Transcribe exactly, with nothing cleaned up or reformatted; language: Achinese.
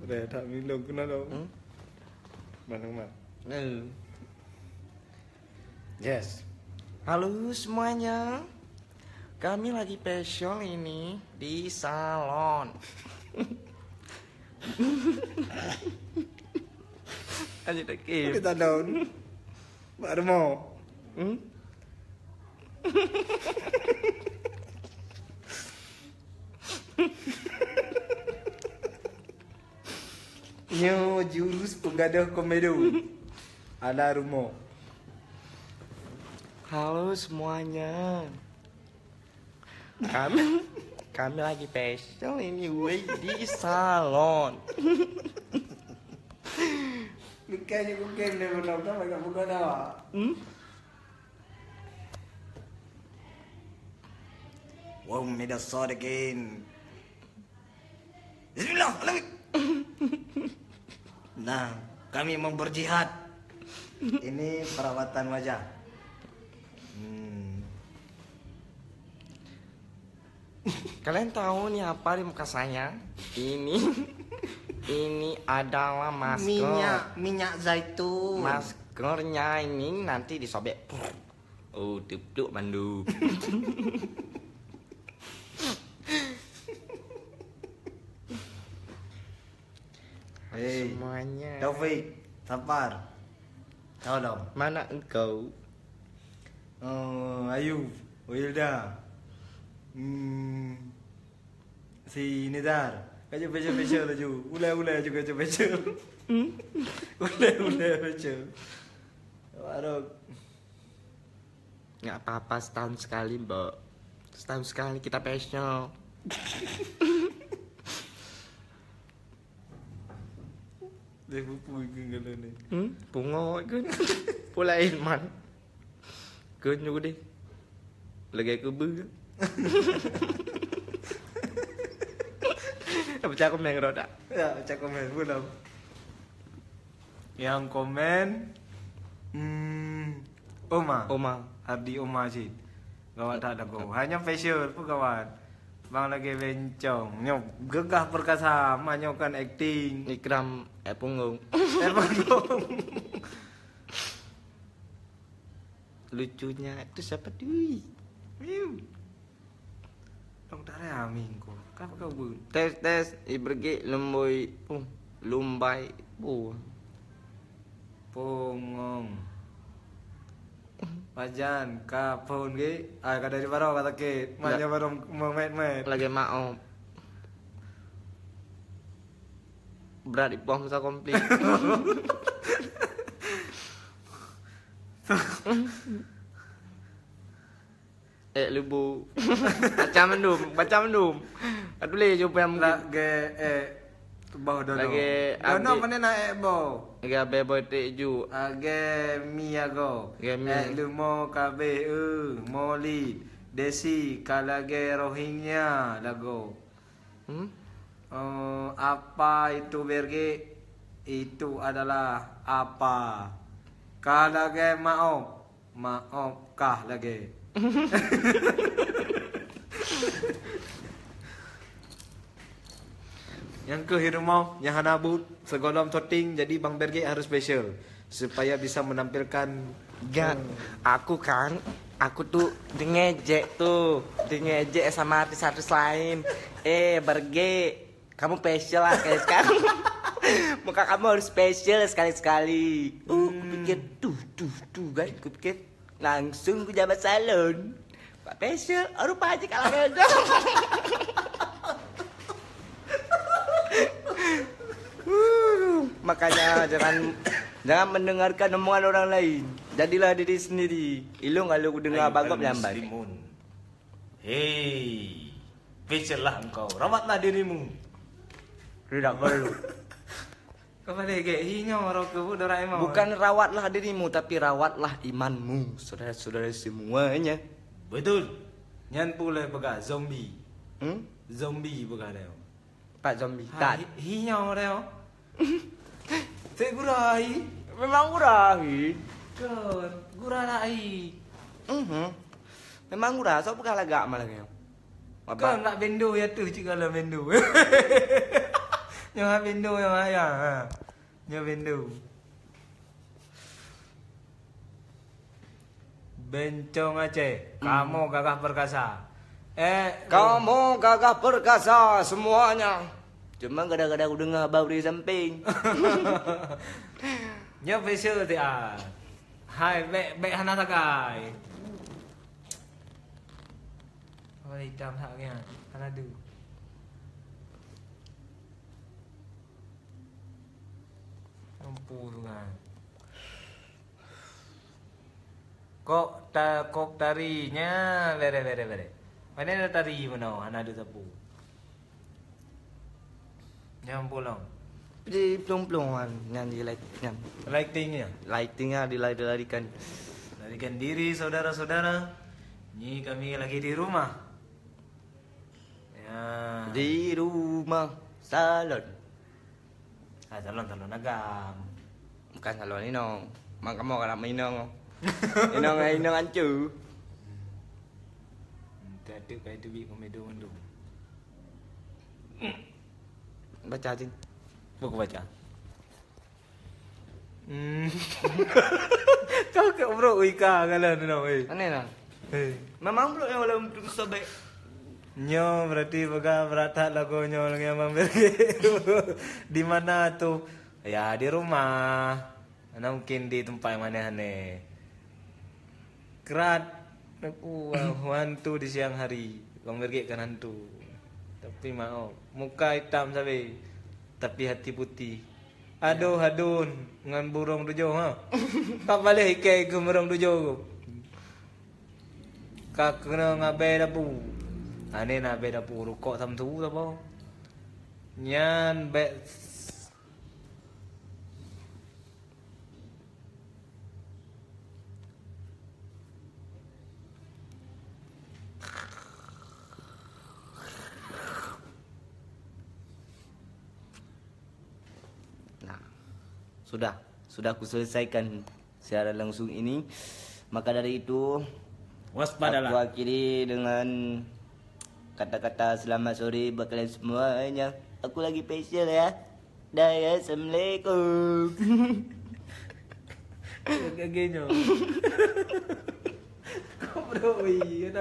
Dah tak minum kena dong. Hmm? Mana, mana? Eh. Yes. Halo semuanya. Kami lagi facial ini di salon. Aja tak Kita down. Mak Remo. Hmm? Nyoe jurus peugadôh komedo. Ala rumoh. Halo semuanya. Kami, kami lagi facial ini, weh, di salon. Bukan je bukan dia menonton agak bukan awak. Hmm? Wa hum minas sadiqin. Bismillah, alami. Nah, kami mau berjihad. Ini perawatan wajah. Hmm. Kalian tahu ni apa di muka saya? Ini, ini adalah masker. Minyak, minyak zaitun. Maskernya ini nanti disobek. Oh, tutup mandu. Hei, semuanya. Taufik, Sapar. Tolong. Mana engkau? Oh, Ayub, Wilda. Hmm, si Nizar. Kacau pecel-pecel laju. Ulai-ulai laju kacau pecel. Hmm? Ulai-ulai pecel. Warok. Nggak apa-apa, setahun sekali, Mbok. Setahun sekali kita facial. Dia buku ke kalau ni. Hmm? Pungo ke? Pula Ilman. Ke nyu deh. Lagi ke bu. Baca komen kau tak? Ya, baca komen. Belum. Yang komen, hmm, Oma. Oma. Ardi Oma cit. Gawat that lagu. Hanya facial pun gawat. Bang lagi bencong. Nyoe gagah perkasa, mah nyoe kan akting. Ikram, eh, punggung. Eh, punggung. Lucunya itu siapa tu? Wiu. Dong tak ada amin ko. Kap kau bu. Tes, tes, ibergek lemboi. Oh, lumbai. Oh. Pongong. Pajan, ka phone ge. Ah, ka dari baroe ka sakit. Manya baroe memet-met. Lagi maaf. Berat ipoh masa konflik. Eh, lubu. Baca mandum, baca mandum. Ka tuléh jumpa yang mungkin. Lagèe, eh, boh dono. Lagèe dono abdi. Mana nak eh boh? Lagèe abeh boh tek ju. Lagèe mi ago. Lagèe mi. Eh, lumo kabeh, eh, Molid. Desi, ka lagèe Rohingya lago. Hmm? Eh, apa itu berge? Itu adalah apa? Ka lagèe maoh. Maoh kah lagèe. Nyang keuh di rumoh nyang hana buet, sigohlom syuting, jadi Bang Bergek harus special supaya bisa menampilkan. Gak, aku kan, aku tuh dengejek tuh, dengejek sama artis-artis lain. Eh, Bergek, kamu special lah sekali-sekali. Muka kamu harus special sekali-sekali. Oh, kupikir tuh, tuh, tuh kan, kupikir langsung ku jabat salon. Pak special, oh, rupa aja kalah gagah. Makanya jangan, jangan mendengarkan omongan orang lain. Jadilah diri sendiri. Ilung kalau ku dengar bagop jambai. Hei, facial lah engkau, rawatlah dirimu. Tidak perlu. Kau balik ke? Hi nyoe roh keu Doraemon. Bukan rawatlah dirimu, tapi rawatlah imanmu, saudara-saudara semuanya. Betul. Nyan pulai peugah zombie. Hmm? Zombie peugah dia. Pat zombie. Ha, tat. Hi, hi nyoe dia. Cek gurah hi. Memang gurah hi. Kon, gurah lah hi. Mhm. Memang gurah, sok peugah lagak malah nyoe. Kon nak bendo ya tu cik kalau bendo. Nyoe bindu nyoe ayah. Ha. Nyoe bindu. Bencong Aceh, kamoe gagah perkasa. Eh, kamoe gagah perkasa semuanya. Cuma kadang-kadang kudeungoe haba bri samping. Nyoe facial tian. Hai, bèk, bèk hana sagai. Oh, hitam that nyan. Hana du. Mampu tu kan. Kok ta-, kok tari nya, bere, bere, bere. Mana ada tari mana? Hana ada sapu. Nyang pulang. Di plong-plong kan, nyan di light, nyan. Lighting nya? Lighting nya dilari-larikan. Larikan diri, saudara-saudara. Ni kami lagi di rumah. Ya. Di rumah salon. Ah, salon, salon agam. Bukan salon inong. Mak kamoe ka na meuinong. Inong, inong ancu. Enteuk kai teubiet komedo mandum. Baca, Cing. Buku baca. Hmm. Kau ke bro Wika kalau tu nak, weh. Aneh lah. Hei. Memang bro yang walau untuk sobek. Nyoe berarti peugah berat that lagu nyoe lagi Abang Berge. Di mana tu? Ya, di rumah. Mana mungkin di tempat yang aneh-aneh. Kerat. Aku, ah, hantu di siang hari. Abang Berge kan hantu. Tapi maaf, muka hitam sabe. Tapi hati putih. Adoh, adun ngon burông tujoh, ha. Ka paléh ikai keu burông tujoh. Ka keunong abèe dapu. Aneh na abèe dapu rukok samsu saboh. Nyan bèk. Nah, sudah, sudah kuselesaikan siaran langsung ini. Maka dari itu, waspadalah. Aku akhiri dengan kata-kata selamat sore buat kalian semuanya. Aku lagi facial ya. Dah ya, assalamualaikum. Lagèe nyoe. Kau bro, weh.